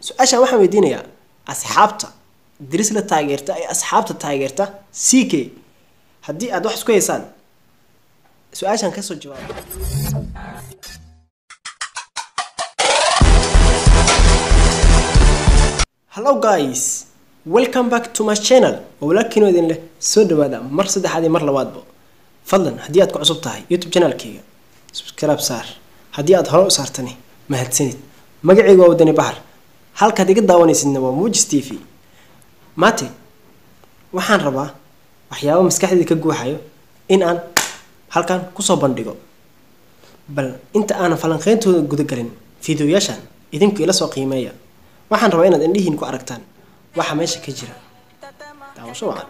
Su-aashaan waxaan weydiinayaa asxaabta Dirisle taageerta ee asxaabta taageerta CK, haddii aad wax isku haysaan su-aashaan kasoo jawaaba. Hello guys, welcome back to my channel. Waa walaalkiinoo idin leh soo dhawaada mar saddexaad iyo mar labaadba. Fadlan haddii aad ku cusub tahay YouTube channelkayga subscribe saar, haddii aad hore u saartani mahadsanid. Magacayga waa Wadani Bahar, halkaad iga daawanaysidna waa Muujis TV. Maate waxaan rabaa waxyaabo maskaxdayda ka guuxayo in aan halkan kusoo bandhigo. Bal inta aanan falanqeyntooda gudagelin fiidiyoyaashan idinku ila soo qiimeeya. Waxaan rabaa inaad indhihiin ku aragtaan waxa meesha ka jira. Daawasho wacan.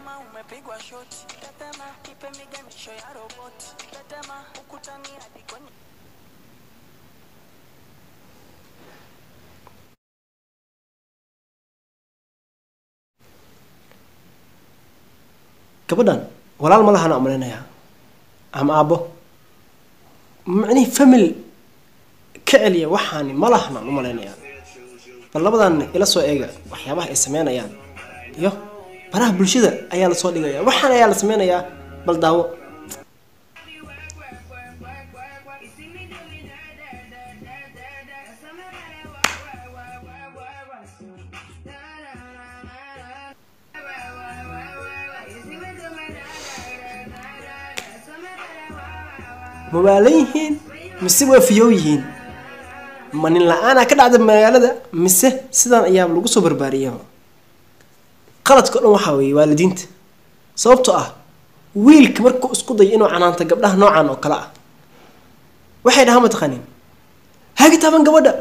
Gabadhan walaal ma lahana umaleynayaa ama aabbo, macnihii family ka celiya waxaani ma lahanaan u malaynayaa. Bal labadan ila soo eega waxyaabaha ay sameynayaan iyo baraha bulshada ayaa lasoo dhigaya, waxaan ayaa la sameynayaa. Bal daawo. Mawaalan yihiin mise waa fiyow yihiin? Ma nin la-aanaa ka dhacda magaalada mise sidan ayaa lagu soo barbaariyaba? Qaladka o dhan waxaa weeye waalidiinta, sababtoo ah wiilka markuu isku dayo inuu canaanto gabdhaha noocan oo kale ah waxay dhahaan mataqaanin haga taaban gabadha,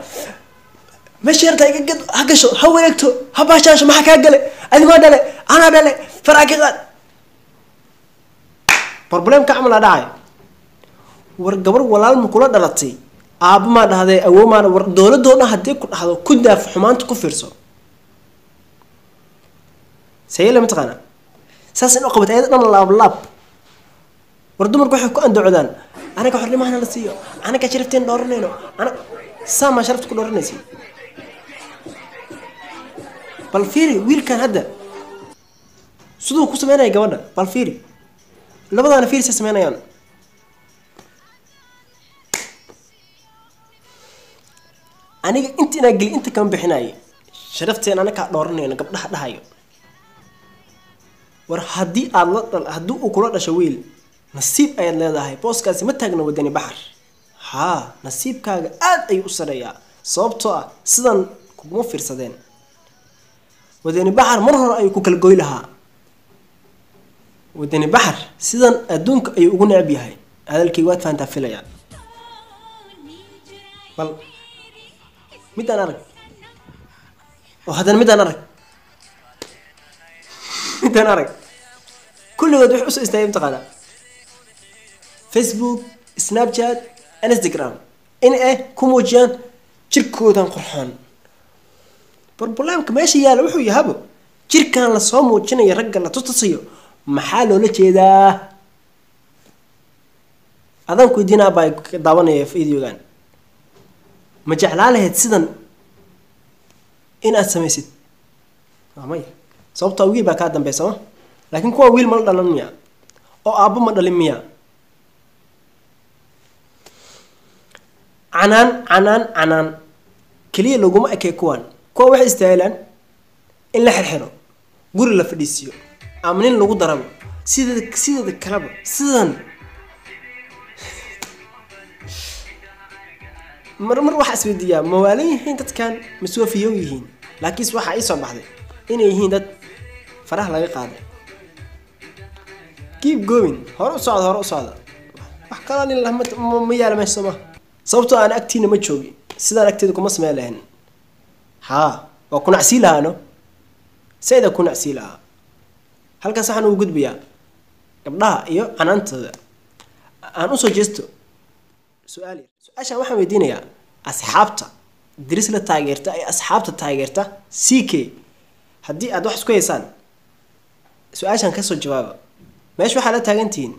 meesha yartaa iga gad, ha gasho, ha wareegto, ha baashaasho, maxaa kaa gale, adimaa dhale, anaa dhale, faraa ka qaad. Problemka camal aa dhacay. War gabar walaal ma kula dhalatay, aabba maa dhahdee, awoo maa, war dowladoo dhan haddii ku dhahdo ku daaf xumaanta ku fiirso sayele mataqaanaa saas in u qabat ayada dhan laab laab. War dumarku waxay ku andacodaan anaga xornimahana la siiyo, anaga sharafteen dhooranayno, ana saa maa sharafta ku dhooranaysa. Bal fiiri wiilkan hadda siduu ku sameynaya gabadha, bal fiiri labadaana fiiri say sameynayaan. Aniga inta inaa geli inta kama bixinayo sharafteen anakaa dhooranayno gabdhaha dhahayo. War haddii aad la dhal, haddii uu kula dhasho wiil nasiib ayaad leedahay, booskaasi ma taagna Wadani Baxar. Haa, nasiibkaaga aad ayuu u sareeyaa, sababtoo ah sidan kuguma fiirsadeen. Wadani Baxar mar hore ayuu ku kala goy lahaa. Wadani Baxar sidan adduunka ayuu ugu necab yahay. Hadalkayga waad fahantaa filayaa. Bal midaan arag oo haddana midaan arag, midaan arag, kulligood waxay usoo istaagay mataqaanaa Facebook, Snapchat, Instagram in ay ku muujiyaan jirkoodan qurxoon. Problemka meesha yaala wuxuu yahabo jirkan lasoo muujinayo ragga la tutusayo maxaa loola jeedaa? Adaan ku weydiinaa baa daawanaya videogan, ma jeclaa lahayd sidan inaad samaysid? Waa maya, sababtaa wiil baa kaa dambeya sooma? Laakiin kuwa wiil ma la dhalan miya oo aabbo ma dhalin miya? Canaan canaan canaan keliya laguma ekey kuwan. Kuwa waxay istaahilaan in la xirxiro, guri la fadhiisiiyo, ama nin lagu darabo sideeda sideeda kaleba sidan. Mar mar waxaa isweydiiyaa ma waalan yihiin dadkan mise waa fiyow yihiin? Laakiinse waxaa ii soo baxday inay yihiin dad faraha laga qaaday. Keep going, hore u socda, hore u socda. Wax kaloo nin lah ma yaala meesha sooma, sababtoo aan agtiina ma joogi sidaan agteeda kuma sameyn lahayn. Haa, waa ku nacsii lahaa, no sayda ku nacsii lahaa. Halkaas waxaan ugu gudbayaa gabdhaha iyo canaantooda. Aan usoo jeesto su-aal yar. Su-aashaan waxaan weydiinayaa asxaabta Dirisle taageerta ee asxaabta taageerta CK, haddii aad wax isku haysaan su-aashaan kasoo jawaaba. Meesha waxaa la taagantihiin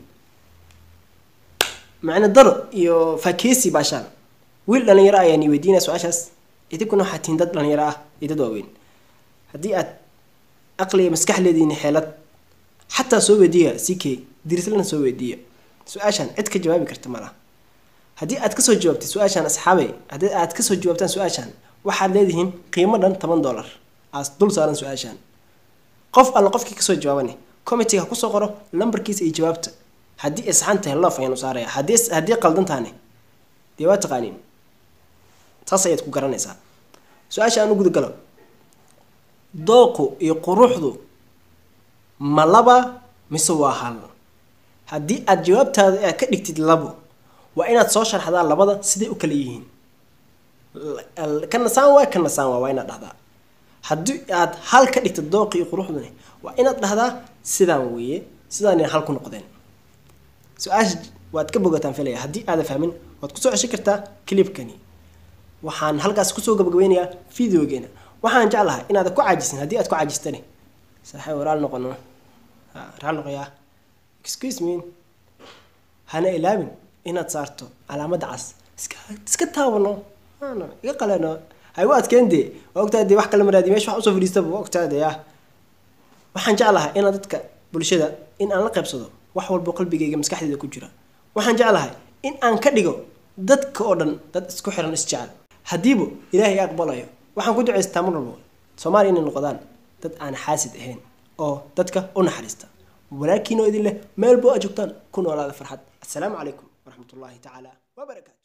macno daro iyo faakeysi baashaan. Wiil dhalinyaro ayaan i weydiinaya su-aashaas, Idinkuna waxaad tihiin dad dhalinyaro ah iyo dad waaweyn. Haddii aad aqli iyo maskax leedihiin, xeelad xataa soo weydiiya CK Dirislana, soo weydiiya su-aashan. Cid ka jawaabi karta ma laha. Haddii aad kasoo jawaabtid su-aashan, asxaabay, haddii aad kasoo jawaabtaan su-aashan, waxaad leedihiin qiimo dhan $10 aas dul saaran su-aashan. Qof alla qofkii kasoo jawaabane commentiga ha kusoo qoro lambarkiisa iyo jawaabta. Haddii ay saxan tahay, love ayaan u saaraya. Haddii qaldan tahane, dee waa taqaaniin, taas ayaad ku garanaysaa. Su-aasha aan u guda galo: dooqu iyo quruxdu ma laba mise waa hal? Haddii aad jawaabtaada aad ka dhigtid labo, waa inaad soo sharxdaa labada siday u kala yihiin. Kana saan waay, kana saan waa, waa inaad dhahdaa. Haddii aad hal ka dhigtid dooqi iyo quruxduni, waa inaad dhahdaa sidaan weeye, sidaanay hal ku noqdeen. Su-aasha waad ka bogataan filaya. Haddii aadan fahmin, waad kusoo ceshan kartaa clipkani. Waxaan halkaas kusoo gabagabeynayaa videogeena. Waxaan jeclahay inaadan ku caajisin. Haddii aad ku caajistani, saaxiib, waraal noqono, raal noqoyaa, excuse me. Hana ilaabin inaad saarto calaamadda cas. Iska taabano, iga qaleno, ha igu adkeen. Dee waa ogtahay, dee wax kala maraadi meesha wax usoo fadhiistaba waa ogtahay. Dee ah, waxaan jeclahay inaad dadka bulshada in aan la qaybsado wax walbo qalbigayga, maskaxdayda ku jira. Waxaan jeclahay in aan ka dhigo dadka oo dhan dad isku xiran, isjecel, haddiiba Ilaahay aqbalayo. Waxaan ku ducaystaa mar walbo Soomaaliya inay noqdaan dad aan xaasid ahayn oo dadka u naxariista. Walaalkiin oo idin leh, meel boo aad joogtaan ku noolaada farxad. Assalaamu calaykum waraxmatullaahi tacaala wabarakaatu.